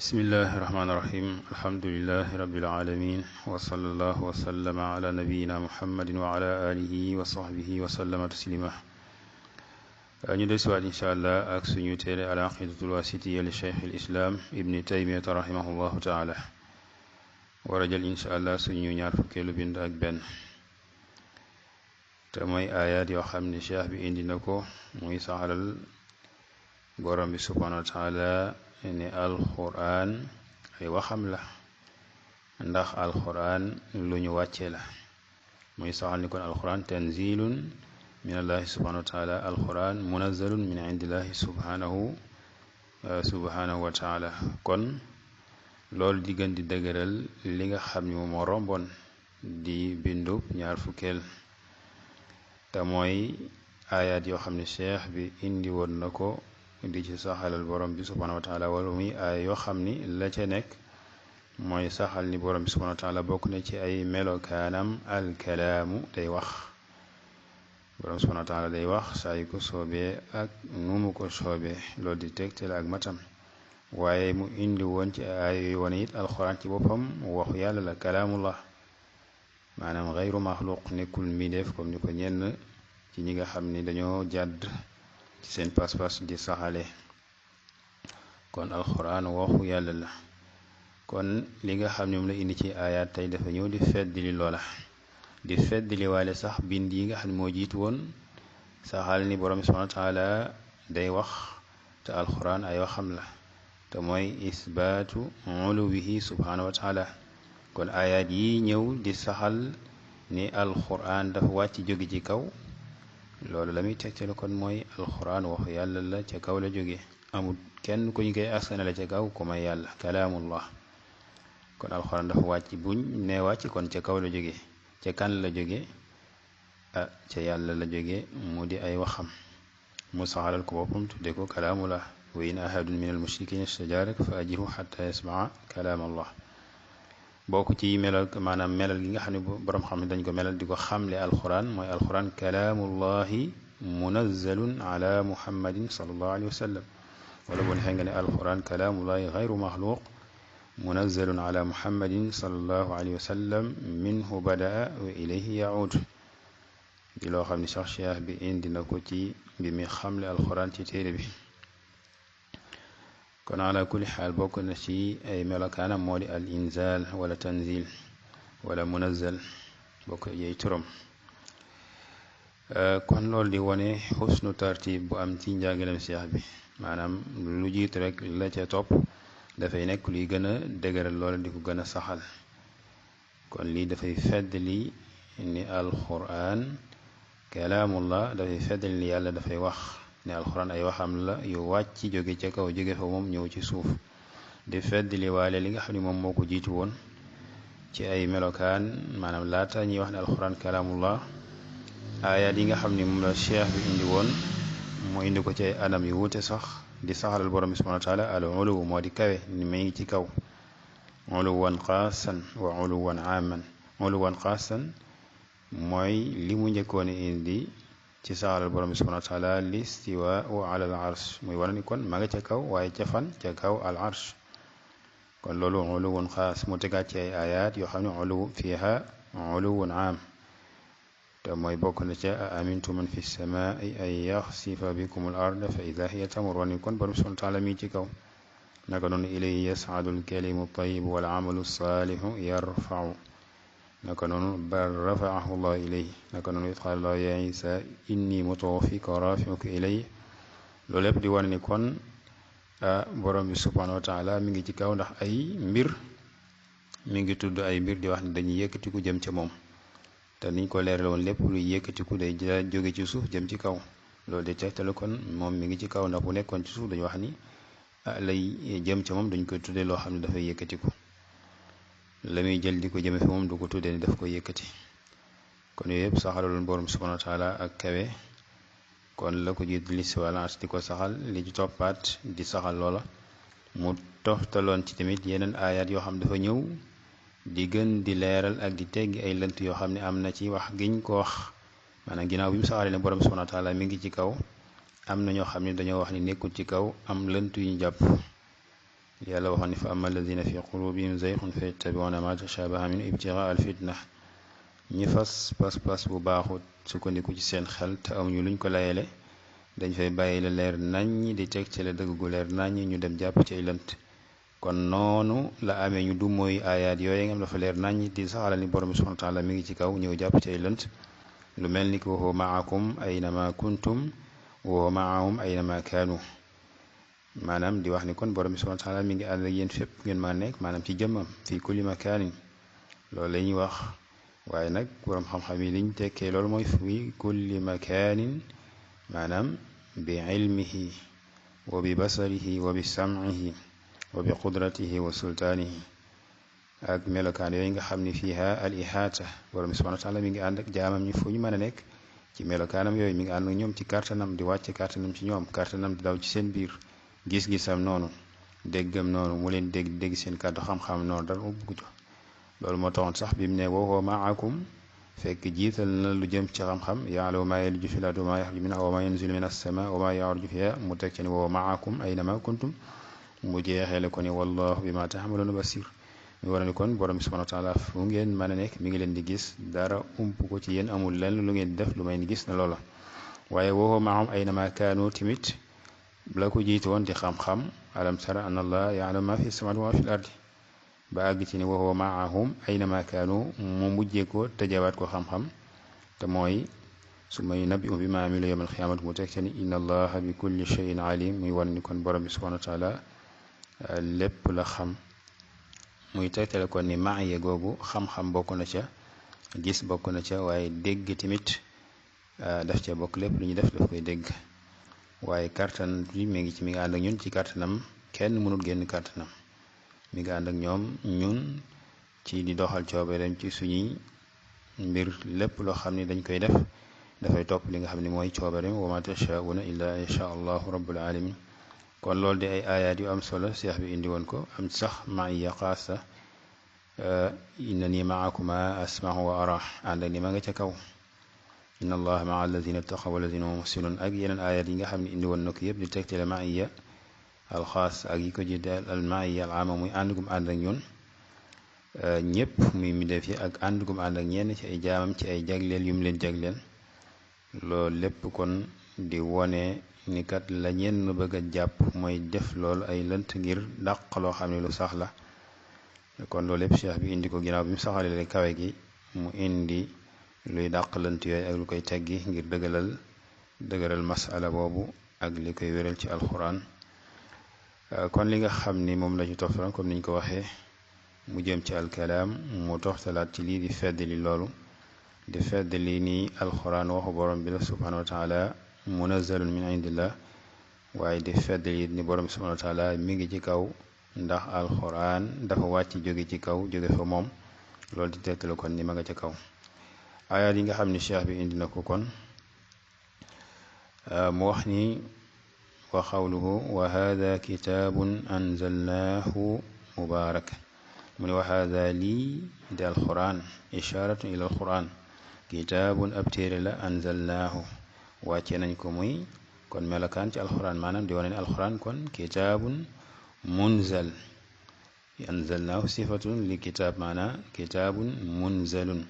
bismillahi rahmaani rahim alhamdulilahi rabbil alamin wa sallallahu wa sallama ala nabiyina muhammadin wa ala alihi wa sahbihi wa sallama taslima ñu del siwaat incha allah ak suñu téere al aqidatul wasitiya li cheikh al islam ibni taymiyata rahimahullahu taala war a jël incha allah suñu ñaar fukkeelu bind ak benn te mooy ayat yoo xam ne cheikh bi indi na ko muy saxalal borom bi subhanahu wa taala ne alquran ay waxam la ndax alquran lu ñu wàcce la muy saxal ni kon alquran tanzilun min allahi subhanahu wa taala alquran munazzalun min indillahi subhanahu wa taala kon loolu di gën di dëgëral li nga xam ni moo romboon di bindub ñaar fukkeel te mooy ayat yoo xam ne cheikh bi indi woon na ko di ci saxalal borom bi subhanahu wa taala wala muy ay yoo xam ni la ca nekk mooy saxal ni borom bi subhanahu wa taala bokk na ci ay melokaanam alkalaamu day wax borom bi subhanahu wa taala day wax saa yu ko soobee ak nu mu ko soobee loolu di tegtal ak matam waaye mu indi woon ci ay yooyu wane it alxuraan ci boppam waxu yàlla la kalaamullah maanaam xayru maxluq nekkul mbindeef comme ni ko ñenn ci ñi nga xam ni dañoo jàdd ci seen pas-pas di saxale kon alxuraan waxu yàlla la kon li nga xam ne moom la indi ci ayaat tey dafa ñëw di feddali loola di feddali waale sax bind yi nga xam ne moo jiitu woon saxal ni borom subhanahu wa taala day wax te alxuraan ay waxam la te mooy isbaatu uluwihi subhanahu wa taala kon ayaat yi ñëw di saxal ni alxuraan dafa wàcc jóge ci kaw loolu la muy tegtale kon mooy alxuraan waxu yàlla la ca kaw la jóge amul kenn ku ñu koy askanale ca kaw ku may yàlla kalaamullah kon alxuraan dafa wàcc buñ ne wàcc kon ca kaw la jóge ca kan la jóge ca yàlla la jóge mu di ay waxam mu saxalal ko boppam tudde ko kalaamullah wa in ahadun min al mushrikin istajaaraka fa ajirhu xata yasmaa kalaamallah bokk ci melal maanaam melal gi nga xam ne borom xam ne dañ ko melal di ko xamle alquran mooy alquran kalaamullahi munazzalun ala muhammadin sallallahu alayhi wa sallam wala boo neexee nga ne alquran kalaamullahi gayru maxluq munazzalun ala muhammadin sallallahu alayhi wa sallam minhu badaa wa ilayhi yaud di loo xam ne sax cheikh bi indi na ko ci bi mi xamle alquran ci téere bi kon ala kulli xaal bokk na ci ay melokaanam moo di al inzal wala tanzil wala munazzal bokk yey turam kon loolu di wone xusnu tartib bu am ci njàngalem seex bi maanaam lu jiitu rek la ca topp dafay nekk luy gën a dëgëral loola di ko gën a saxal kon lii dafay feddali ni alquran kalaamullah dafay feddali ni yàlla dafay wax ne alxuraan ay waxam la yu wàcc jóge ca kaw jóge fa moom ñëw ci suuf di feddali waale li nga xam ne moom moo ko jiitu woon ci ay melokaan maanaam laata ñuy wax ne alxuraan kalaamullah ayaat yi nga xam ne moom la cheikh bi indi woon moo indi ko ci ay anam yu wuute sax di saxalal borom bi subhanahu wa taala al uluw moo di kawe ni ma ngi ci kaw uluwan xaasan wa uluwan aaman uluwan xaasan mooy li mu njëkkoon indi ci saxalal borom bi subhanahu wa taala listiwa ala al arsh muy wane ni kon ma nga ca kaw waaye ca fan ca kaw al arsh kon loolu uluwun xaas mu tegaat ci ay ayat yoo xam ne uluw fiha uluwun aam te mooy bokk na ca a amintu man fi samaai an yaxsifa bikum al arda fa ida hiya tamur wane ni kon borom bi subhanahu wa taala mi ci kaw naka noonu ilayhi yas'adu al kalimu tayyib wal amalu salihu yarfau naka noonu bal rafaahu llah ilayhi naka noonu it qaala llaahu yaa Iisaa inni mutawaffika wa raafi'uka ilayya loolu lépp di wane ni kon borom bi subhaanahu wa taala mi ngi ci kaw ndax ay mbir mi ngi tudd ay mbir di wax ne dañuy yëkkatiku jëm ca moom te niñ ko leeral woon lépp luy yëkkatiku day jóge ci suuf jëm ci kaw loolu di tegtale kon moom mi ngi ci kaw ndax bu nekkoon ci suuf dañu wax ni lay jëm ca moom dañ koy tuddee loo xam ne dafay yëkkatiku la muy jël di ko jëme fi moom du ko tuddee ni daf ko yëkkati kon yooyu yëpp saxalaloon borom subhanahu wa taala ak kawe kon la ko jiit listiwalance di ko saxal li ci toppaat di saxal loola mu toftaloon ci tamit yeneen ayat yoo xam dafa ñëw di gën di leeral ak di teggi ay lënt yoo xam ne am na ci wax giñ ko wax maanaam ginnaaw bi mu saxalee ne borom subhanahu wa taala mi ngi ci kaw am na ñoo xam ne dañoo wax ni nekkul ci kaw am lënt yu ñu jàpp yàlla waxoon ni fa amma alladina fi qulubihim zayghun fa yattabi'una ma tashabaha min ibtigaa al fitna ñi fas pas bu baaxut sukkandiku ci seen xel te amuñu luñ ko layele dañ fay bàyyi la leer naññ di teg ci la dëgg gu leer naññ ñu dem jàpp ci ay lënt kon noonu la amee ñu du mooy aayaat yooyu nga am dafa leer naññ di saxalal ni borom bi subhanahu wa taala mi ngi ci kaw ñëw jàpp ci ay lënt lu mel ni ko huwa maakum aynama kuntum wa huwa maahum aynama kaanu maanaam di wax ni kon borom bi subhanahu wa taala mi ngi ànd ak yéen fépp ngeen maa nekk maanaam ci jëmmam fii kulli makaanin loolu la ñuy wax waaye nag borom xam-xam yi liñ tekkee loolu mooy fii kulli makaanin maanaam bi ilmihi wa bi basarihi wa bi sam'ihi wa bi qudratihi wa sultaanihi ak melokaan yooyu nga xam ni fiiha al ihaata borom bi subhanahu wa taala mi ngi ànd ak jaamam ñi fu ñu mën a nekk ci melokaanam yooyu mi ngi ànd ak ñoom ci kàttanam di wàcce kàttanam ci ñoom kàttanam di daw ci seen biir gis-gisam noonu déggam noonu mu leen dégg seen kàddu xam-xam noonu dara ubbu ko loolu moo taxoon sax bi mu ne wa huwa maakum fekk jiital na lu jëm ci xam-xam ya'lamu maa yaliju fil ardi wa maa yaxruju minhaa wa maa yanzilu mina as-samaa'i wa maa ya'ruju fiihaa mu teg ci ne wa huwa maakum aynamaa kuntum mu jeexeele ko ni wallahu bimaa ta'maluuna basiir mu war a ni kon borom bi subhanahu wa taala fu ngeen mën a nekk mi ngi leen di gis dara ump ko ci yéen amul lenn lu ngeen def lu may ni gis na loola waaye wa huwa maahum aynamaa kaanu tamit la ko jiite woon di xam-xam alam tara anna allah ya'lamu maa fi samaawaati wa maa fi l-ardi ba àgg ci ni wa huwa maahum aynama kaanu mu mujjee ko tëjawaat ko xam-xam te mooy summa yunabbi'uhum bimaa amilu yawmal qiyaamati mu teg ci ni inna allaha bi kulli shay'in alim muy wan ni kon borom bi subhanahu wa taala lépp la xam muy tegtale kon ni maaye googu xam-xam bokk na ca gis bokk na ca waaye dégg tamit daf ca bokk lépp lu ñu def daf koy dégg waaye kàttan bi mi ngi ànd ak ñun ci kàttanam kenn mënul génn kàttanam mi ngi ànd ak ñun ci di doxal coobereem ci suñuy mbir lépp loo xam ne dañ koy def dafay topp li nga xam ne mooy coobereem wa ma tashaa'una illa insha allahu rabbul alamin kon loolu di ay aayaat yu am solo seex bi indi woon ko am sax ma'iya xaasa innani ma'akuma asma'u wa ara ànd ak ni ma nga ca kaw inna allaha ma'a alladhina taqaw walladhina hum muhsinun ak yeneen aayaat yi nga xam ne indi woon na ko yëpp di tegtale ma'iya alxaas ak yi ko ji daal al ma'iya al aama muy ànd gum ànd ak ñun ñëpp muy mi def yi ak ànd gum ànd ak ñenn ci ay jaamam ci ay jagleel yu mu leen jagleel loolu lépp kon di wone ni kat la ñenn bëgg a jàpp mooy def loolu ay lënt ngir dàq loo xam ne lu sax la kon loolu lépp cheikh bi indi ko ginnaaw bi mu saxalee kawe gi mu indi luy dàq lënt yooyu ak lu koy teggi ngir dëgëral masala boobu ak li koy wéral ci alxuraan kon li nga xam ni moom la ñu toftalan comme niñ ko waxee mu jëm ci alkalaam mu toftalaat ci lii di feddali loolu di feddali ni alxuraan waxu borom bi la subhanahu wa taala munazzalun min indillah waaye di feddali ni borom bi subhanahu wa taala mi ngi ci kaw ndax alxuraan dafa wàcc jóge ci kaw jóge fa moom loolu di tegtale kon ni ma nga ca kaw ayaat yi nga xam ni cheikh bi indi na ko kon mu wax ni wa qawluhu wa hada kitaabun anzalnaahu mubaarak mu ne wa hada lii di alquran isharatun ila alquran kitaabun ab téere la anzalnaahu wàcce nañ ko muy kon melokaan ci alquran maanaam di wane ne alquran kon kitaabun munzal anzalnaahu sifatun li kitaab maana kitaabun munzalun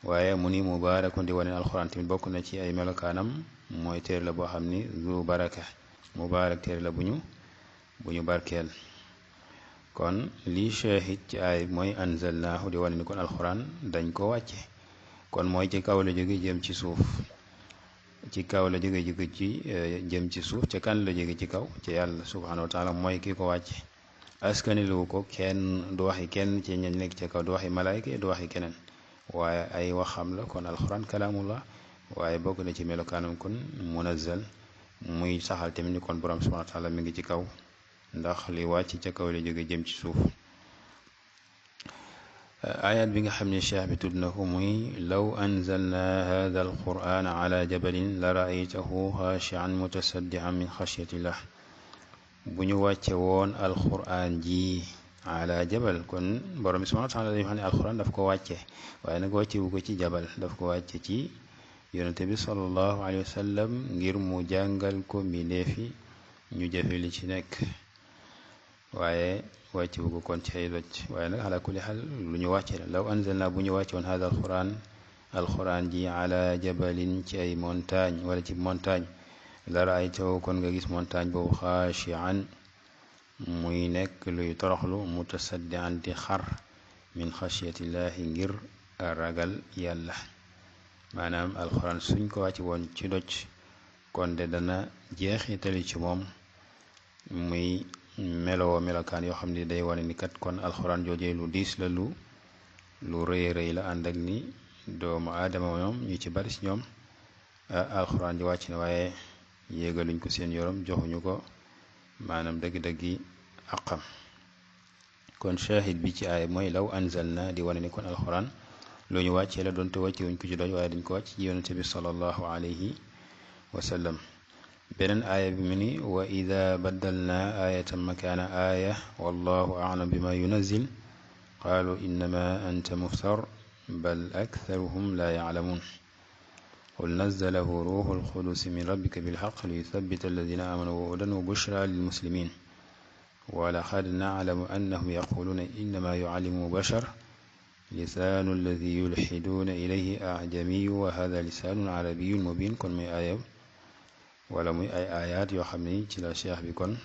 waaye mu ni mubaarakun di wane ne alquran tamit bokk na ci ay melokaanam mooy téere la boo xam ni zu baraka mubaarak téere la bu ñu barkeel kon lii shahid ci ay mooy anzalnaahu di wane ni kon alxuraan dañ ko wàcce kon mooy ci kaw la jóge jëm ci suuf ci kaw la jóge ci jëm ci suuf ca kan la jóge ci kaw ci yàlla subhanahu wa taala mooy ki ko wàcce askanilu ko kenn du waxi kenn ci ñañ nekk ca kaw du waxi malaayka du waxi keneen waaye ay waxam la kon alxuraan kalaamullah waaye bokk na ci melokaanam kon munazzal muy saxal tamit ni kon borom subhanahu wa taala mi ngi ci kaw ndax li wàcc ca kaw la jóge jëm ci suuf ayat bi nga xam ne cheikh bi tudd na ko muy law anzalna hada alquran ala jabalin la raaytahu xaashian mutasaddian min xashyatillah bu ñu wàcce woon alquran ji ala jabal kon borom subhanahu wa taala dañu xam ne alquran daf ko wàcce waaye nag wàcce wu ko ci jabal daf ko wàcce ci yonente bi sallallahu alayhi wa sallam ngir mu jàngal ko mbindeefi ñu jëfe li ci nekk waaye wàcce wu ko kon ci ay doj waaye nag ala kulli xaal lu ñu wàcce la law anzalna bu ñu wàcce woon hada alquran ji ala jabalin ci ay montagne wala ci montagne la raaytahu kon nga gis montagne boobu xaashian muy nekk luy toroxlu mutasaddian di xar min xasiyatillahi ngir ragal yàlla maanaam alquran suñ ko wàcce woon ci doj kon de dana jeexitali ci moom muy melowoo melokaan yoo xam ne day wane ni kat kon alxuraan joojee lu diis la lu rëy rëy la ànd ak ni doomu aadama ñoom ñu ci bari si ñoom alxuraan ji wàcc na waaye yéegaluñ ko seen yorom joxuñu ko maanaam dëgg-dëggi àqam kon shahid bi ci aaya mooy law anzalna di wane ni kon alxuraan lu ñu wàccee la doonte wàcce wuñ ko ci doj waaye dañ ko wàcc ci yonente bi sallallahu alayhi wa sallam beneen aaya bi mu ni wa ida baddalna ayatan makaana aaya wallahu a'lam bima yunazil qaalu innama anta muftar bal aktharuhum la ya'lamun qul nazzalahu ruuhul qudus min rabbika bilhaq liyuthabbita alladhina amanu wa hudan wa bushra lilmuslimin wa laqad na'lamu annahum yaquluna innama yu'allimuhu bashar lisaanu alladhi yulhiduna ilayhi a'jamiyyu wa hadha lisaanun arabiyyun mubin kon muy aaya wala muy ay ayaat yoo xam ni ci la cheikh bi kon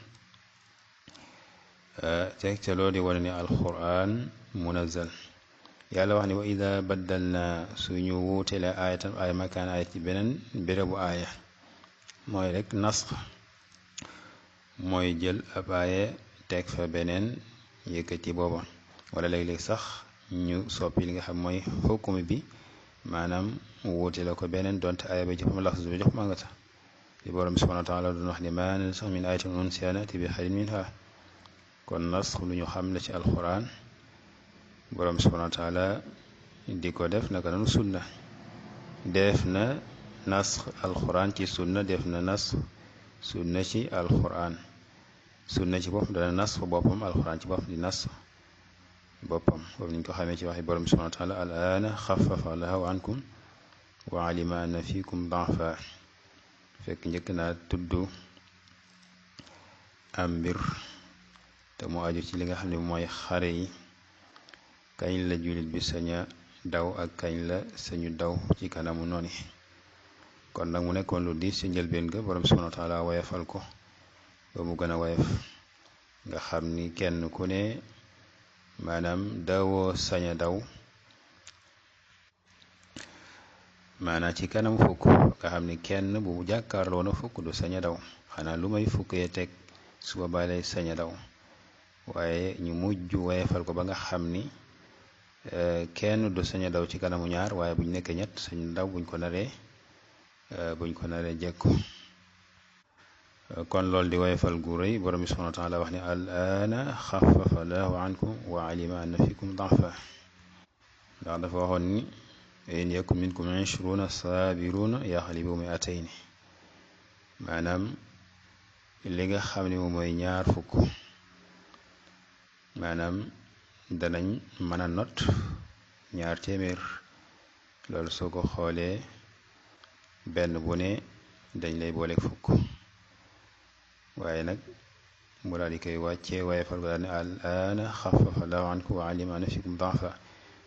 tegtaloo di wane ni alquran munazzal yàlla wax ni wa ida baddalna suñu wuutele aayatan ay makaan ayat ci beneen bérébu aaya mooy rek nasx mooy jël ab aaya teg fa beneen yëkkati booba wala léeg-léeg sax ñu soppi li nga xam mooy xukumi bi maanaam wuutele ko beneen donte aaya ba jëfam lafz ba jox maa nga tax li borom bi subhanahu wa taala doon wax ne maa nansakh min ayatin unsiha na'ti bi xayrin minha kon nasx lu ñu xam la ci alquran borom bi subhanahu wa taala di ko def naka noonu sunna def na nasx alquran ci sunna def na nasx sunna ci alquran sunna ci boppam dana nasx boppam alquran ci boppam di nasx boppam boobu niñ ko xamee ci waxi borom bi subhanahu wa taala al aana xafafa allahu ankum wa alima anna fikum da'fa fekk njëkk naa tudd am mbir te mu aju ci li nga xam ne mooy xare yi kañ la jullit bi saña daw ak kañ la sañu daw ci kanamu nooni kon nag mu nekkoon lu diis ci njëlbeen ga borom subhanahu wa taala wayefal ko ba mu gën a wayef nga xam ni kenn ku ne maanaam dawoo saña daw maanaam ci kanam fukk nga xam ni kenn bu jàkkaarloo na fukk du sañ a daw xanaa lu may fukk yee teg suba ba lay sañ a daw waaye ñu mujj wayefal ko ba nga xam ni kenn du sañ a daw ci kanamu ñaar waaye buñ nekkee ñett sañ daw buñ ko naree jekku kon loolu di wayefal gu rëy borom bi subhanahu wa taala wax ni al aana xafafa allahu ankum wa alima anna fikum da'fa ndax dafa waxoon ni in yakun minkum 20 saabiruna yaxlibu mi'atayni maanaam li nga xam ne moom mooy ñaar fukk maanaam danañ mën a not ñaar téeméer loolu soo ko xoolee benn bu ne dañ lay booleeg fukk waaye nag mu daal di koy wàccee waaye fal ko daal ne al aana xafafa allahu ankum wa alima anna fikum da'fa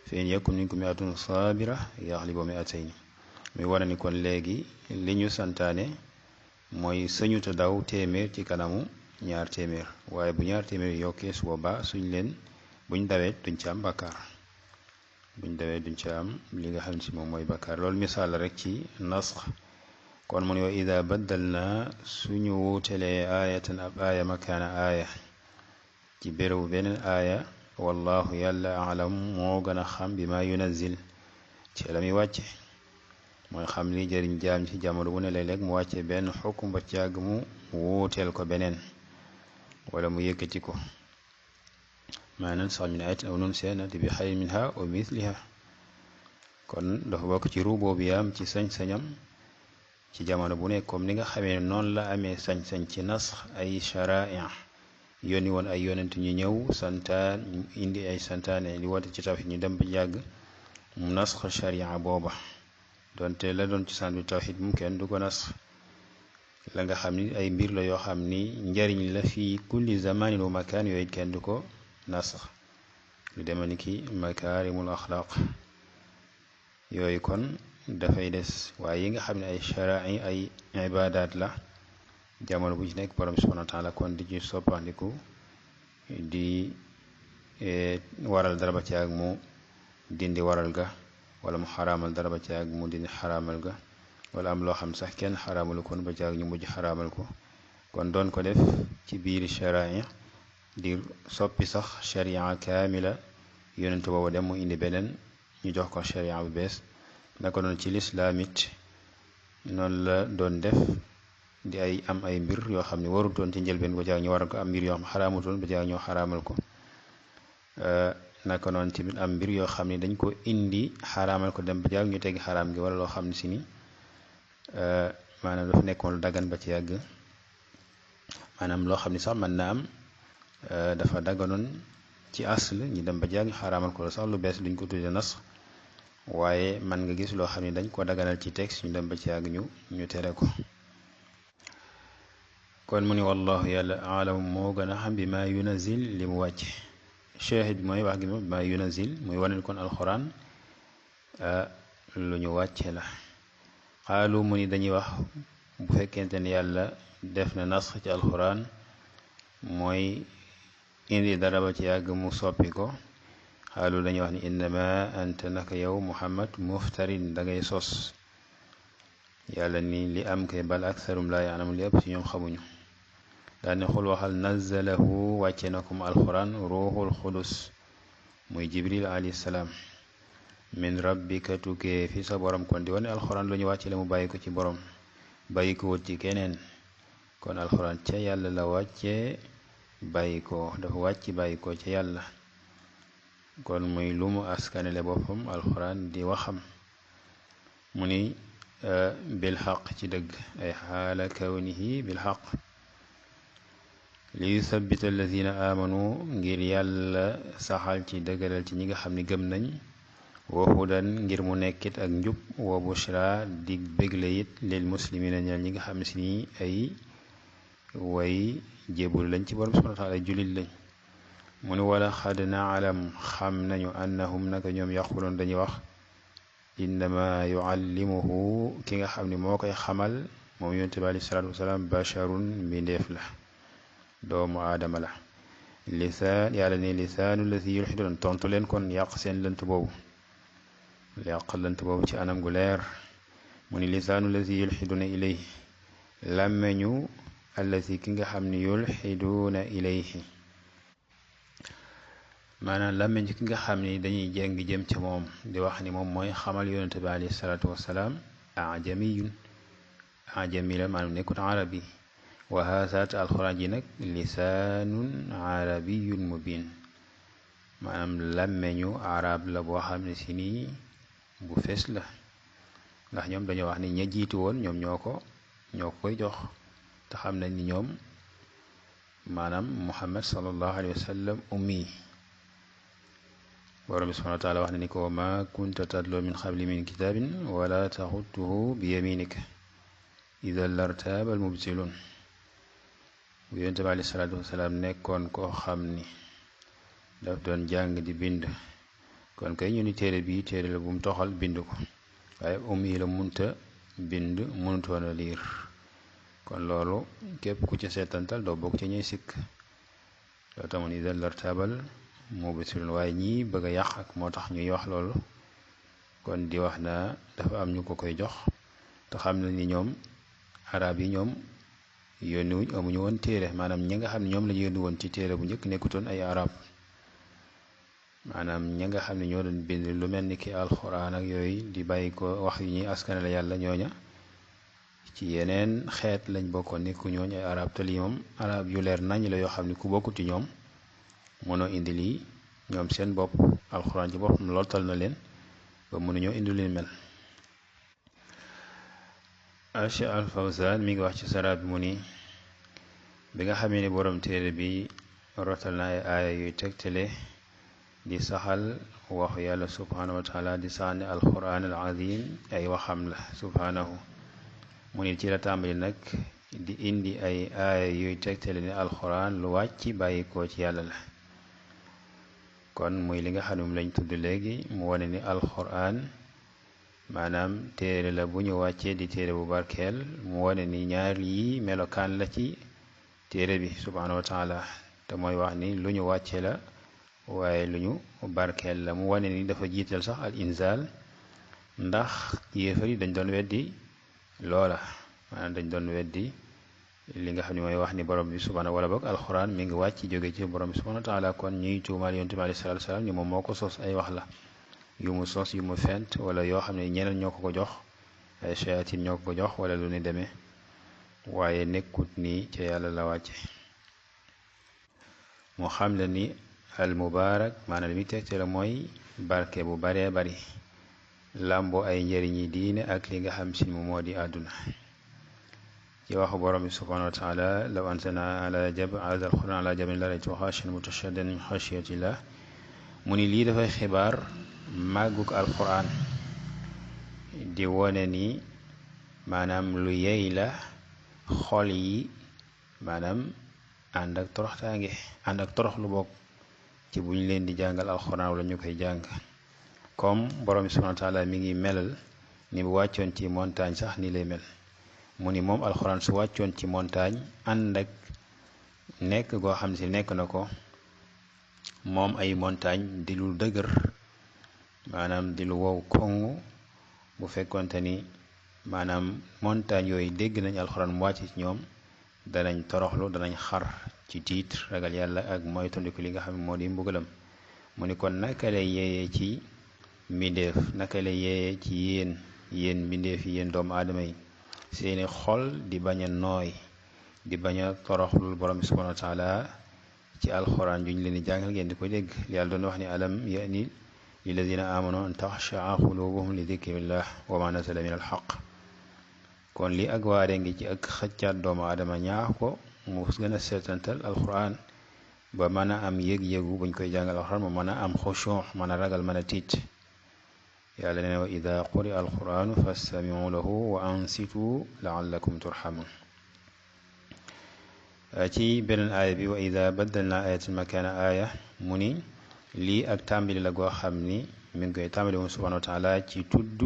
fa in yakun minkum mi'atun saabira yaxlibu mi'atayni muy wane ni kon léegi li ñu santaane mooy sañu ta daw téeméer ci kanamu ñaar téeméer waaye bu ñaar téeméer yokkee su boobaa buñ dawee duñ ci am bakkaar li nga xam ne si moom mooy bakkaar loolu misaal rek ci nasx kon mu ne wa ida baddalna suñu wuutelee aayatan ab aaya makaana aaya ci bérébu beneen aaya wallahu yàlla alam moo gën a xam bi ma yunazil ci la muy wàcce mooy xam li jëriñ jaam ci jamono bu ne léeg-léeg mu wàcce benn xukm ba càgg mu wuuteel ko beneen wala mu yëkkati ko maanaam sax min ayatin aw nunsiha na'ti bi xayrin minha aw misliha kon dafa bokk ci rububiyaam ci sañ-sañam ci jamono bu ne comme ni nga xamee noonu la amee sañ-sañ ci nasx ay shara'i yónni woon ay yonent ñu ñëw santaan indi ay santaane li woote ci tawxid ñu dem ba yàgg mu nasx sharia booba donte la doon ci sant bi tawxid mu kenn du ko nasx la nga xam ni ay mbir la yoo xam ni njariñ la fii kulli zamanin wa makaan yooyu kenn du ko nasax lu deme ni ki makaarimul axlaaq yooyu kon dafay des waaye yi nga xam ne ay shara'i ay ibaadaat la jamono bu ci nekk borom subhanahu wa taala kon di ci soppandiku di waral dara ba ci ak mu dindi waral ga wala mu xaraamal dara ba ci ak mu dindi xaraamal ga wala am loo xam sax kenn xaraamalu kon ba ci ak ñu mujj xaraamal ko kon doon ko def ci biir shara'i di soppi sax sharia kaamila yonentu boobu dem mu indi beneen ñu jox ko sharia bu bees naka noonu ci lislaam it noonu la doon def di am ay mbir yoo xam ne warutoon ci njëlbeen ba jaag ñu waral ko am mbir yoo xam xaraamutoon ba jaag ñoo xaraamal ko naka noonu tamit am mbir yoo xam ne dañ ko indi xaraamal ko dem ba jaag ñu teggi xaraam gi wala loo xam ne si ni maanaam dafa nekkoon lu dagan ba ci yàgg maanaam loo xam ne sax mën na am dafa daganoon ci asl ñu dem ba jaag ñu xaraamal ko sax lu bees duñ ko tudde nas waaye man nga gis loo xam ne dañ ko daganal ci texte ñu dem ba ci yàgg ñu tere ko kon mu ni wallahu yàlla aalamu moo gën a xam bi ma yunazil li mu wàcce shahid bi mooy wax gi moom bi ma yunazil muy wane kon alxuraan lu ñu wàcce la xaalu mu ni dañuy wax bu fekkente ne yàlla def na nasx ci alxuraan mooy indi dara ba ci yàgg mu soppi ko xaalu dañuy wax ni innama anta naka yow muhammad muftarin da ngay sos yàlla ni li am kay bal aksarum laa yaalamu li ëpp ci ñoom xamuñu daane xul waxal nazalahu wàcce na ko mu alxuraan ruuxul xudus muy jibril alayhi salaam min rabbika tukkee fi sa borom kon di wane alxuraan lu ñu wàcce la mu bàyyi ko ci borom bàyyi ko wut ci keneen kon alxuraan ca yàlla la wàcce bàyyi ko dafa wàcc bàyyi ko ca yàlla kon muy lu mu askanele boppam alxuraan di waxam mu ni bil xaq ci dëgg ay xaala kawnihi bil xaq li yusabbita alladina amanu ngir yàlla saxal ci dëgëral ci ñi nga xam ni gëm nañ wa hudan ngir mu nekkit ak njub wa bushra dig bégle it lil muslimina ñeel ñi nga xam si ni ay way jébul lañ ci borom subhanahu wa taala ay jullit lañ mu ni wala xad naalam xam nañu annahum naka ñoom yaquloon dañuy wax innama yuallimuhu ki nga xam ni moo koy xamal moom yonent bi alayhi salaatu wasalaam basharun mbindeef la doomu aadama la lisaan yàlla ne lisaanu lasi yulxidoon tontu leen kon yàq seen lënt boobu ci anam gu leer mu ni lisaanu lasi yulxiduuna ilayhi làmmeñu allasi ki nga xam ni yulxiduuna ilayhi maanaam làmmeñ ki nga xam ni dañuy jéng jëm ci moom di wax ni moom mooy xamal yonent bi alayhi salaatu wasalaam ajamiyun ajami la maanaam nekkut arabi wa haasaat alxuraan ji nag lisaanun arabiyun mubin maanaam làmmeñu arab la boo xam ne si nii bu fees la ndax ñoom dañoo wax ni ña jiitu woon ñoom ñoo ko koy jox te xam nañ ni ñoom maanaam muhammad sallallahu alayhi wa sallam ummi borom bi subhanahu wa taala wax na ni ko ma kunta tatloo min xabli min kitaabin wala taxutuhu bi yaminika idan lartaaba al mubtilun bu yonent bi alayhi salaatu wasalaam nekkoon koo xam ni daf doon jàng di bind kon kay ñu ni téere bii téere la bu mu toxal bind ko waaye yi la munta bind mënutoon a liir kon loolu képp ku ci seetantal doo bokk ci ñuy sikk loo tamoon idan lartaabal mubtilun waaye ñii bëgg a yàq ak moo tax ñuy wax loolu kon di wax na dafa am ñu ko koy jox te xam na ni ñoom arab yi ñoom yónni wuñ amuñu woon téere maanaam ñi nga xam ne ñoom la ñu yónni woon ci téere bu njëkk nekkutoon ay arab maanaam ñi nga xam ne ñoo doon bind lu mel ni ki alxuraan ak yooyu di bàyyi ko wax yu ñuy askanale yàlla ñooña ci yeneen xeet lañ bokkoon nekku ñooñ ay arab te lii moom arab yu leer nañ la yoo xam ne ku bokkuti ñoom mënoo indi lii ñoom seen bopp alxuraan ci boppam lottal na leen ba mënuñoo indi lu mel. Cheikh Al Fawzan mi ngi wax ci sara bi mu ni bi nga xamee ni borom téere bi rotal na ay aaya yuy tegtale di saxal waxu yàlla subhanahu wa taala di saxal ne alquran al azim ay waxam la subhanahu mu ni ci la tàmbali nag di indi ay aaya yuy tegtale ni alxuraan lu wàcc bàyyikoo ci yàlla la kon muy li nga xam ne moom lañ tudd léegi mu wane ni alxuraan maanaam téere la bu ñu wàccee di téere bu barkeel mu wane ni ñaar yi melokaan la ci téere bi subhaanahu wa taala te mooy wax ni lu ñu wàcce la waaye lu ñu barkeel la mu wane ni dafa jiital sax al inzaal ndax yéefar yi dañ doon weddi loola maanaam dañ doon weddi li nga xam ne mooy wax ni borom bi subhaanahu wala boog alxuraan mi ngi wàcc jóge ci borom bi subhaanahu wa taala kon ñuy tuumaal yonent bi alayhi salaatu salaam ni moom moo ko sos ay wax la yu mu sos yu mu fent wala yoo xam ne ñeneen ñoo ko jox ay shayatin ñoo ko jox wala lu ni demee waaye nekkut ni ca yàlla la wàcce mu xam le ni al mubaarak maanaam li muy tegte la mooy barke bu baree bari làmboo ay njëriñi diine ak li nga xam si mu moo di àdduna ci waxu borom bi subhanahu wa taala law anzalna ala alquran ala jabalin la ra'aytahu xaashi'an mutashaddian min xashyatillah mu ni lii dafay xibaar màggug alquran di wone ni maanaam lu yey la xol yi maanaam ànd ak toroxtaange ànd ak torox lu bokk ci bu ñu leen di jàngal alxuraan wala ñu koy jàng comme borom bi subhaanahu wa taala mi ngi melal ni bu wàccoon ci montagne sax ni lay mel mu ni moom alxuraan su wàccoon ci montagne ànd ak nekk goo xam si nekk na ko moom ay montagne di lu dëgër maanaam di lu wow koŋŋ bu fekkonte ni maanaam montagne yooyu dégg nañ alxuraan mu wàcc ci ñoom danañ toroxlu danañ xar ci tiit ragal yàlla ak moytandiku li nga xam ne moo di mbugalam mu ni kon naka lay yeeyee ci mbindeef naka lay yeeyee ci yéen mbindeef yi yéen doomu aadama yi seeni xol di bañ a nooy di bañ a toroxlul borom bi subhanahu wa taala ci alxuraan juñ leen di jàngal ngeen di ko dégg yàlla doon wax ni alam yani lilladina amanu an taxshaa qulubuhum li dikrillah wa ma nazala min alxaq kon li ak waare ngi ci ak xëccaat doomu aadama ñaax ko mu gën a seetantal alquran ba mën a am yëg-yëgu buñ koy jàngal alquran mu mën a am xushuu mën a ragal mën a tiit yàlla nee na wa ida quri alquranu fastamiu lahu wa ansitu laallakum turhamun ci beneen aaya bi wa ida baddalna ayatin makana aaya mu ni lii ak tàmbali la goo xam ni mi ngi koy tàmbali moom subhanahu wa taala ci tudd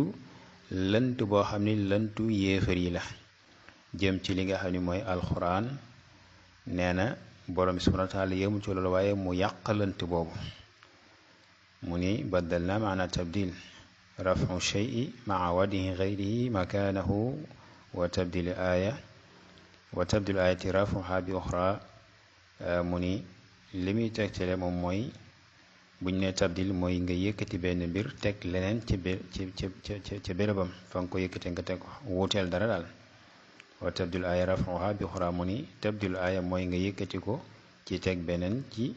lënt boo xam ni lëntu yéefar yi la jëm ci li nga xam ni mooy alxuraan nee na borom bi subhanahu wa taala yëmu ci loolu waaye mu yàq lënt boobu mu ni baddal na maana tabdil rafu shay'i maa wadihi gayrihi makaanahu wa tabdilu ayati rafuha bi uxra mu ni li muy tegtale moom mooy buñ ne tabdil mooy nga yëkkati benn mbir teg leneen ci bérébam fa nga ko yëkkate nga teg ko wuuteel dara daal wa tabdil aaya rafuha bi uxra mu ni tabdil aaya mooy nga yëkkati ko ci teg beneen ci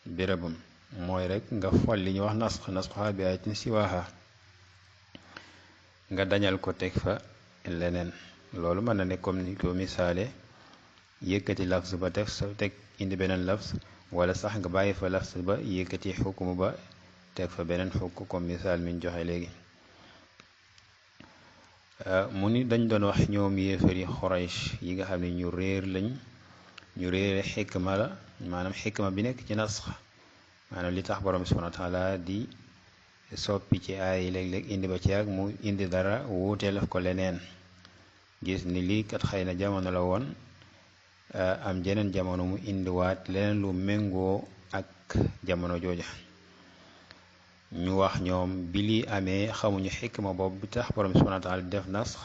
bérébam mooy rek nga fol li ñuy wax nasxuha bi ayatin siwaha nga dañal ko teg fa leneen loolu mën na ne comme ni ko misaale yëkkati lafz ba teg indi beneen lafz wala sax nga bàyyi fa lafz ba yëkkati xukm ba teg fa beneen xukk comme misaal mi ñu joxe léegi mu ni dañ doon wax ñoom yéefari Xuraysh yi nga xam ne ñu réer lañ ñu réere xikma la maanaam xikma bi nekk ci nasx maanaam li tax borom bi subhanahu wa taala di soppi ci ay léeg-léeg indi ba ci ak mu indi dara wuuteel ko leneen gis ni lii kat xëy na jamono la woon am jeneen jamono mu indiwaat leneen lu méngoo ak jamono jooja ñu wax ñoom bi lii amee xamuñu xikma boobu bi tax borom subhanahu wa taala def nasx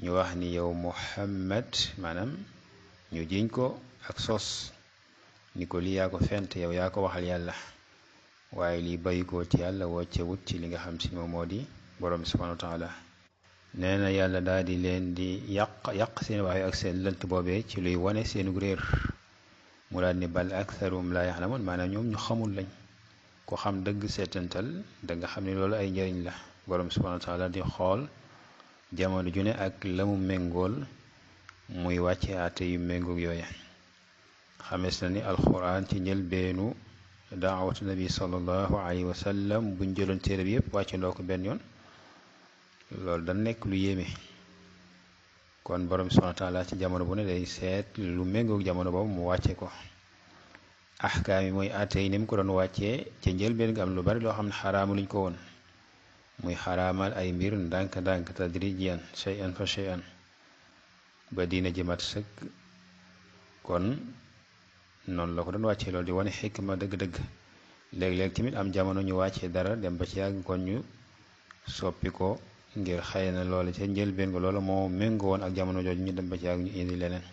ñu wax ni yow Muhammad maanaam ñu jiñ ko ak sos ni ko lii yaa ko fent yow yaa ko waxal yàlla waaye lii bàyyi ko ci yàlla wocce wut ci li nga xam si moom moo di borom subhanahu wa taala nee na yàlla daal di leen di yàq seen wax ak seen lënt boobee ci luy wane seenu réer mu daal ni bal aktharum la yaxlamun maanaam ñoom ñu xamul lañ ko xam dëgg seetantal da nga xam ne loolu ay njëriñ la borom subhanahu wa taala di xool jamono ju ne ak la mu méngool muy wàcce àtte yu méngoog yooya xamees na ni alquran ci njëlbeenu daawatu nabi sallallahu alayhi wa sallam buñ jëloon téere bi yëpp wàcce ndoo ko benn yoon loolu da nekk lu yéeme kon borom subhanahu wa taala ci jamono bu ne day seet lu méngoog jamono boobu mu wàcce ko ahkaam yi mooy atte yi ni mu ko doon wàccee ca njëlbeen nga am lu bari loo xam ne xaraamu luñ ko woon muy xaraamal ay mbir ndànk-ndànk tadrijiyan shay'an fa shay'an ba diina ji mat sëkk kon noonu la ko doon wàccee loolu di wane xikma dëgg-dëgg léeg-léeg tamit am jamono ñu wàccee dara dem ba ci yàgg kon ñu soppi ko ngir xëy na loolu ca njëlbeen nga loolu moo méngoo woon ak jamono jooju ñu dem ba ci yàgg ñu indi leneen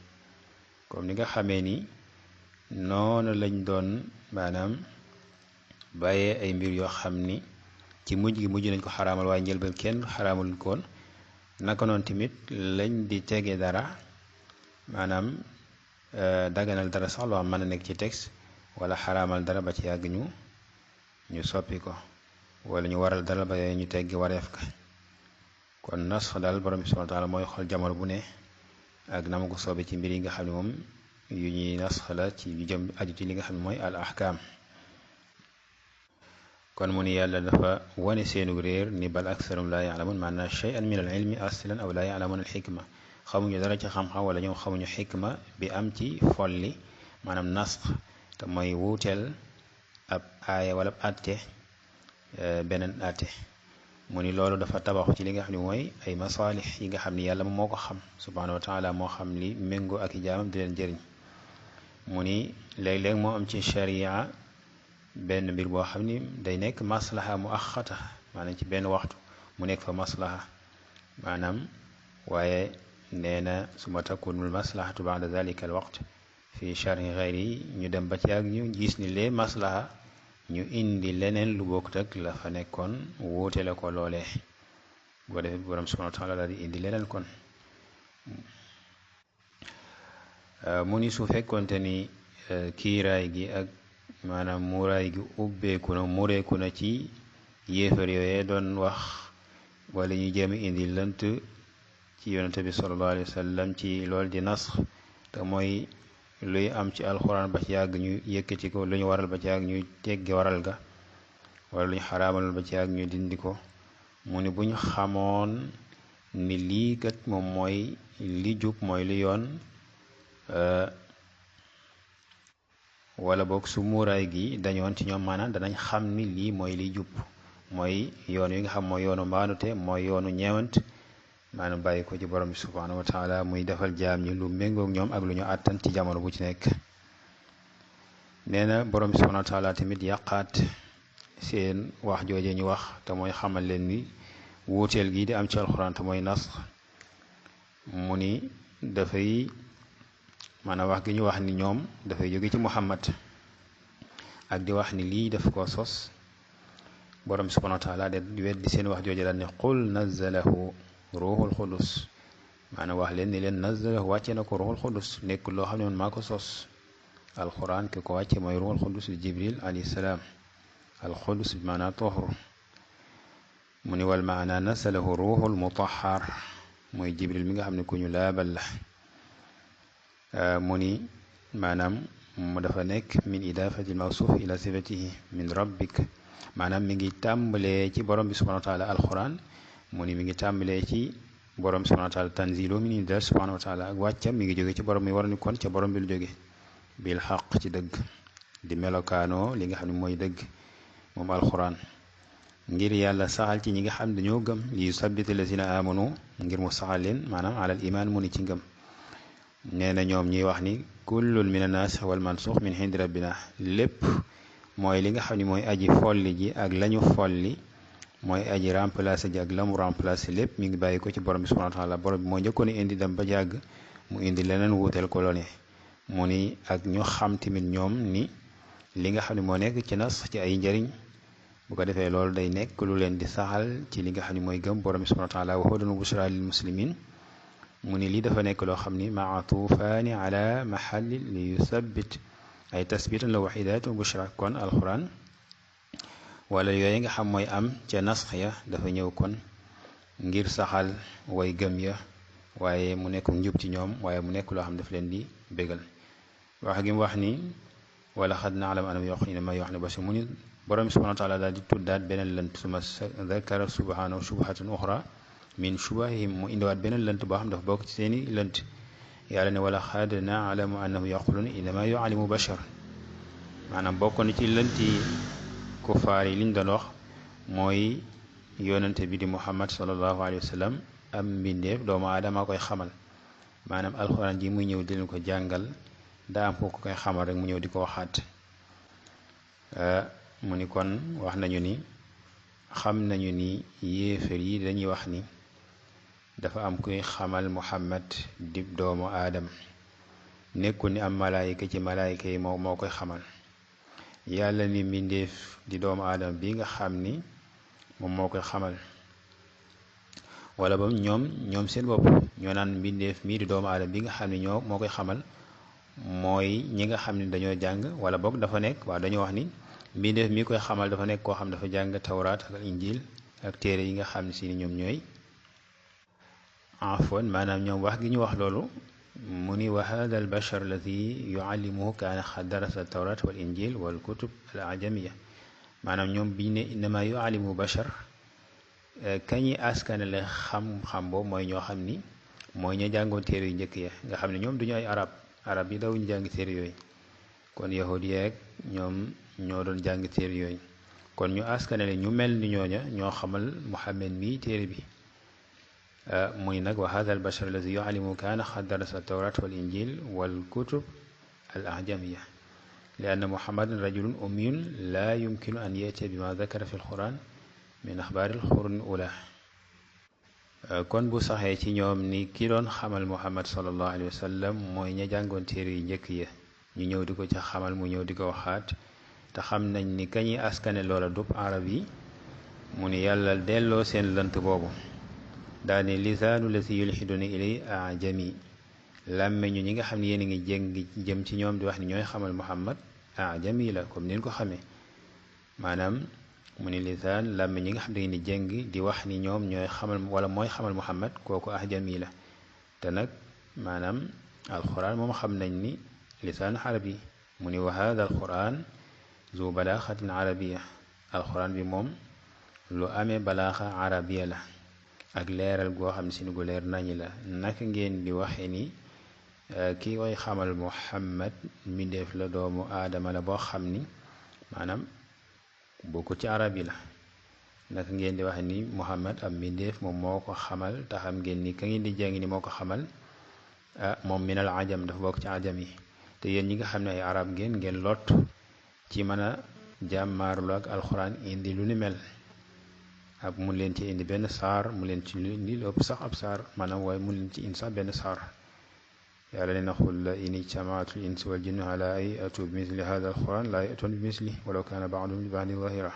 comme ni nga xamee ni noonu lañ doon maanaam bàyyee ay mbir yoo xam ni ci mujj gi mujj nañ ko xaraamal waaye njëlbeen kenn xaraamal koon naka noonu tamit lañ di tege dara maanaam daganal dara sax loo xam mën a nekk ci texte wala xaraamal dara ba ci yàgg ñu soppi ko wala ñu waral dara ba ñu teggi wareef ka kon nas daal borom bi subhanahu wa taala mooy xool jamono bu ne ak na ma ko soobee ci mbir yi nga xam ne moom yu ñuy nas la ci yu jëm aju ci li nga xam ne mooy al ahkam kon mu ni yàlla dafa wane seenu réer ni bal aksarum laa yaalamun maanaam shay'an min al ilmi aslan aw laa yaalamun al xikma xamuñu dara ci xam-xam wala ñoom xamuñu xikma bi am ci folli maanaam nasx te mooy wuuteel ab aaya wala ab atte beneen atte mu ni loolu dafa tabaxu ci li nga xam ne mooy ay masaalix yi nga xam ni yàlla moo ko xam subhaanahu wa taala moo xam li méngoo ak i jaamam di leen jëriñ mu ni léeg-léeg moo am ci sharia benn mbir boo xam ni day nekk maslaha mu axata maanaam ci benn waxtu mu nekk fa maslaha maanaam waaye nee na suma takunul maslahatu ba'da zalika al waqt fi shar'i ghayri ñu dem ba ci ak ñu gis ni lee maslaha ñu indi leneen lu bokkut ak la fa nekkoon wuute la ko loolee boo defee borom subhanahu wa taala daal di indi leneen kon mu ni su fekkonte ni kiiraay gi ak maanaam muuraay gi ubbeeku na mureeku na ci yéefar yooyee doon wax wala ñu jéem a indi lënt ci yonente bi sallallahu alayhi wa sallam ci loolu di nas te mooy luy am ci alxuraan ba ci yàgg ñu yëkkati ko lu ñu waral ba ci yàgg ñu teggi waral ga wala lu ñu xaraamal ba ci yàgg ñu dindi ko mu ni bu ñu xamoon ni lii kat moom mooy li jub mooy li yoon wala boog su muuraay gi dañoon ci ñoom maanaam danañ xam ni lii mooy li jub mooy yoon wi nga xam mooy yoonu mbaanute mooy yoonu ñeewant maanaam bàyyi ko ci borom bi subhanahu wa taala muy defal jaam ñi lu méngoog ñoom ak lu ñu àttan ci jamono bu ci nekk nee na borom bi subhanahu wa taala tamit yàqaat seen wax jooje ñu wax te mooy xamal leen ni wuuteel gi di am ci alxuraan te mooy nas mu ni dafay maanaam wax gi ñu wax ni ñoom dafay jóge ci Muhammad ak di wax ni lii daf ko sos borom bi subhanahu wa taala de weddi seen wax jooje daal ne qul nazzalahu ruuxul xudus maanaam wax leen ni leen nazzalahu wàcce na ko ruuxul xudus nekk loo xam ne man maa ko sos alquran ki ko wàcce mooy ruuxul xudus di jibril alayhi salaam alxudus bi maanaa tohru mu ni wal maanaa nazzalahu ruuxul mutahhar mooy jibril mi nga xam ne ku ñu laabal la mu ni maanaam mu dafa nekk min idaafati mawsuuf ila sifatihi min rabbik maanaam mi ngi tàmbalee ci borom bi subhanahu wa taala alquran mu ni mi ngi tàmbalee ci borom bi subhanahu wa taala tanzilu min indillah subhanahu wa taala ak wàccam mi ngi jóge ci borom mi war ni kon ca borom bi lu jóge bil xaq ci dëgg di melokaanoo li nga xam ne mooy dëgg moom alquran ngir yàlla saxal ci ñi nga xam dañoo gëm li yusabbita lazina amanu ngir mu saxal leen maanaam alal iman mu ni ci ngëm nee na ñoom ñuy wax ni kullun min annaasix wal mansux min hindi rabbina lépp mooy li nga xam ne mooy aji folli ji ak lañu folli mooy aji remplacé ji ak la mu remplacé lépp mi ngi bàyyi ko ci borom bi subhanahu wa taala borom bi moo njëkkoon indi dem ba jàgg mu indi leneen wuutal ko lone mu ni ak ñu xam tamit ñoom ni li nga xam ne moo nekk ci nas ci ay njëriñ bu ko defee loolu day nekk lu leen di saxal ci li nga xam ne mooy gëm borom bi subhanahu wa taala wa hudan wa bushra lil muslimin mu ni lii dafa nekk loo xam ni maatufaani ala mahalli li yusabbit ay tasbitan la waxidaat wa bushra kon alquran wala yooyu nga xam mooy am ca nasx ya dafa ñëw kon ngir saxal way gëm ya waaye mu nekk njub ci ñoom waaye mu nekk loo xam daf leen di bégal wax gi mu wax ni wala xad naalam anam yoq ina may wax ne basi mu ni borom subhanahu wa taala daal di tuddaat beneen lënt suma zakara subhanahu shubhatan uxra min shubahihim mu indiwaat beneen lënt boo xam dafa bokk ci seeni lënt yàlla ne wala xad naalamu annahu yaquluna innama yuallimu bashar maanaam bokk na ci lënti kufaar yi liñ doon wax mooy yonante bi di muhammad sallallahu alayhi wa sallam am mbindeef doomu aadama koy xamal maanaam alxuraan ji muy ñëw di leen ko jàngal daa am ko koy xamal rek mu ñëw di ko waxaat mu ni kon wax nañu ni xam nañu ni yéefar yi dañuy wax ni dafa am kuy xamal muhammad di doomu aadam nekkul ni am malaayika ci malaayika yi moo koy xamal yàlla ni mbindeef di doomu aadama bi nga xam ni moom moo koy xamal wala ba ñoom seen bopp ñoo naan mbindeef mii di doomu aadama bi nga xam ni moo koy xamal mooy ñi nga xam ni dañoo jàng wala boog dafa nekk waaw dañoo wax ni mbindeef mi koy xamal dafa nekk koo xam dafa jàng tawraat ak injil ak téere yi nga xam ne si ni ñoom ñooy afwan maanaam ñoom wax gi ñu wax loolu mu ni wa hada al bashar alladi yuallimuhu kaana xad darasa tawrat wal injil wal kutub al ajamiya maanaam ñoom biñu ne innama yuallimu bashar kañi askanale xam-xam boobu mooy ñoo xam ni mooy ña jàngoon téere yu njëkk ya nga xam ne ñoom duñu ay arab yi dawuñu jàng téere yooyu kon yahudi yeeg ñoom ñoo doon jàng téere yooyu kon ñu askanale ñu mel ni ñooña ñoo xamal muhammad mii téere bi muy nag wa hada al bashar alladi yuallimu kaana xad darasa tawrat wal injil wal kutub al ajamiya li anna muhammadan rajulun ummiyun la yumkinu an yatiya bima dakara fi alquran min axbaari alquruni ula kon bu saxee ci ñoom ni ki doon xamal muhammad sallallahu alayhi wa sallam mooy ña jàngoon téere yu njëkk ya ñu ñëw di ko ca xamal mu ñëw di ko waxaat te xam nañ ni kañuy askane loola dub arab yi mu ni yàlla delloo seen lënt boobu daane lisaanu la si yulxiduna ilay ajami làmmeñu ñi nga xam ne yéen a ngi jéng jëm ci ñoom di wax ni ñooy xamal muhammad ajami la comme nin ko xamee maanaam mu ni lisaan làmme ñi nga xam ne ngeen di jéng di wax ni ñoom ñooy xamal wala mooy xamal muhammad kooku ajami la te nag maanaam alquran moom xam nañ ni lisaan arabi mu ni wa hada alquran zu balaaxatin arabiya alquran bi moom lu amee balaaxa arabiya la ak leeral goo xam ne si gu leer nañi la naka ngeen di waxe ni ki koy xamal muhammad mbindeef la doomu aadama la boo xam ni maanaam bokku ci arab yi la naka ngeen di waxe ni muhammad am mbindeef moom moo ko xamal te xam ngeen ni ka ngeen di jàng ni moo ko xamal moom minal ajam dafa bokk ci ajam yi te yéen ñi nga xam ne ay arab ngeen lot ci mën a jàmmaarlu ak alxuraan indi lu ni mel ak mun leen ci indi benn saar mu leen ci indi lu ëpp sax ab saar maanaam waaye mun leen ci indi sax benn saar yàlla leen a xul la in ijtamaatul insu wal jinnu ala ay atu bi misli hada alquran laa yatoon bi misli walaw kaana baadum li baadin zahira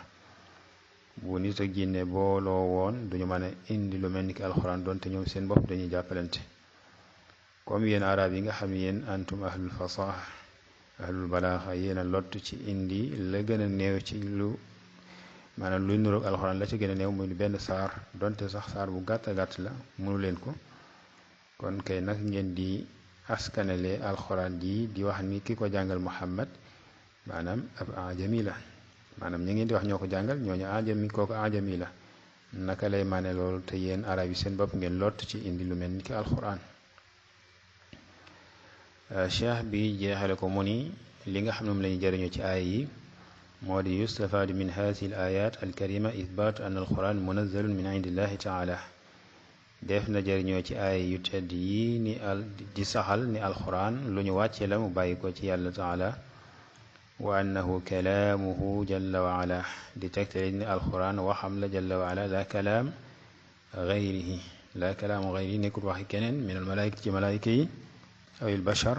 bu nit ak jinne booloo woon duñu mën a indi lu mel ni ki alquran doonte ñoom seen bopp dañuy jàppalante comme yéen arab yi nga xam ne yéen antum ahlul fasaha ahlul balaaxa yéen a lott ci indi la gën a néew ci lu maanaam luy nuroog alxuraan la ci gën a néew muy benn saar donte sax saar bu gàtt gàtt la mënu leen ko kon kay nag ngeen di askanale alxuraan ji di wax ni ki ko jàngal muhammad maanaam ab ajami la maanaam ñi ngeen di wax ñoo ko jàngal ñooñu ajami kooku ajami la naka lay maane loolu te yéen arab yi seen bopp ngeen lott ci indi lu mel ni ki alxuraan cheikh bi jeexale ko mu ni li nga xam ne moom la ñu jëriñoo ci aaya yi moo di yustafaadu min haadihi al ayat alkarima ithbaatu an alquran munazzalun min indillahi taala def na jëriñoo ci aaya yu tedd yi ni di saxal ni alquran lu ñu wàcce la mu bàyyi ko ci yàlla taala wa annahu kalaamuhu jalla wa ala di tegtale ni alquran waxam la jalla wa ala la kalaam gayrihi la kalaamu gayrihi nekkul waxi keneen min al malaayika ci malaayika yi aw il bashar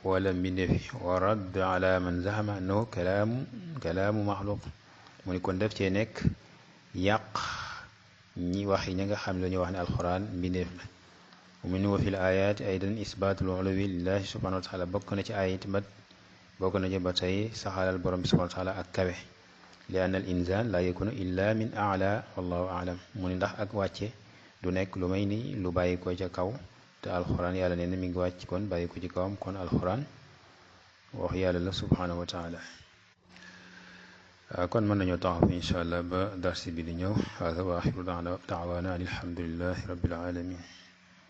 wala mbindeefi wa radd ala man zahama annahu kalaamu maxluq mu ni kon def cee nekk yàq ñi wax yi ña nga xam ne dañoo wax ne alquran mbindeef la mu ni wa fi l ayaati aydan isbaatul uluwi lillahi subhanahu wa taala bokk na ci ayat ba bokk na ci ba tey saxalal borom bi subhanahu wa taala ak kawe li anna al inzal la yakunu illa min ala wallahu alam mu ni ndax ak wàcce du nekk lu may ni lu bàyyi ko ca kaw te alxuraan yàlla nee na mi ngi wàcc kon bàyyi ko ci kawam kon alxuraan wax yàlla la subhanahu wa taala kon mën nañoo taxaw incha allah ba darsi bi di ñëw hada wa axiru daawaana an alhamdulillahi rabbil alamin